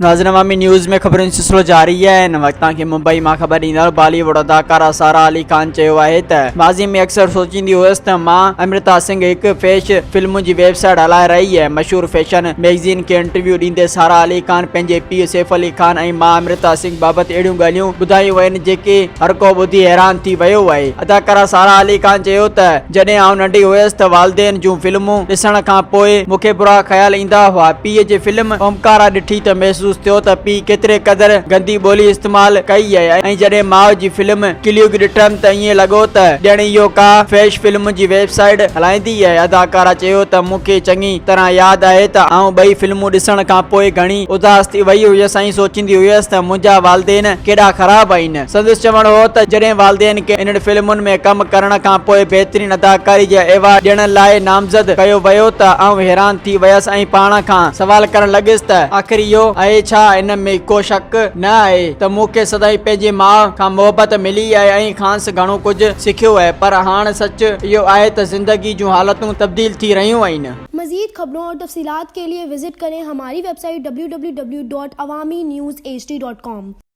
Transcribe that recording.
ناظرين عوامي نيوز ۾ خبرن جو سلسلو جاري آهي هن وقت توهان کي ممبئي مان خبر ڏيندڙ بالي ووڊ اداڪارا سارا علي خان چيو آهي ته ماضي ۾ اڪثر سوچيندي هيس ته مان امرتا سنگهه هڪ فيش فلمن جي ويب سائيٽ هلائي رهي آهي مشهور فيشن ميگزين کي انٽرويو ڏيندي سارا علي خان پنهنجي پيء سيف علي خان ۽ ماء امرتا سنگهه بابت اهڙيون ڳالهيون ٻڌايون آهن جيڪي هر ڪو ٻڌي حيران ٿي ويو آهي اداڪارا سارا علي خان چيو ته جڏهن آئون ننڍي هيس ته والدين جون فلمون ڏسڻ کان پوء مون کي برا خيال ايندا هئا پيء جي فلم اومڪارا ڏٺي ته محسوس ٿيو ته پيء ڪيتري قدر گندي ٻولي استعمال ڪئي آهي ۽ جڏهن ماء جي فلم ڪليوگ ڏٺم ته ائين لڳو ته ڄڻ اهو ڪا فحش فلم جي ويب سائيٽ هلائيندي آهي. اداڪارا چيو ته مون کي چڱي طرح ياد آهي ته آئون ٻئي فلمون ڏسڻ کان پوء گهڻي اداس ٿي وئي هيس ۽ سوچيندي هيس ته منهنجا والدين ڪيڏا خراب آهن. سندس چوڻ هو ته جڏهن والدين کي انهن فلمن ۾ ڪم ڪرڻ کان پوء بهترين اداڪاري جا ايوارڊ ڏيڻ لاء نامزد ڪيو ويو ته آئون حيران ٿي ويس ۽ پاڻ کان سوال ڪرڻ لڳس ته آخر اهو آهي ڇا؟ ان ۾ ڪو شڪ نه آهي ته مون کي سدائين پنهنجي ماء کان محبت ملي آهي ۽ کانئس گهڻو ڪجهه سکيو آهي پر هاڻ سچ اهو آهي ته زندگي جون حالتون تبديل ٿي رهيون آهن. مزيد خبرون اور تفصيلات کے لئے وزٽ ڪرين ھماري web site www.awamiNewsHD.com.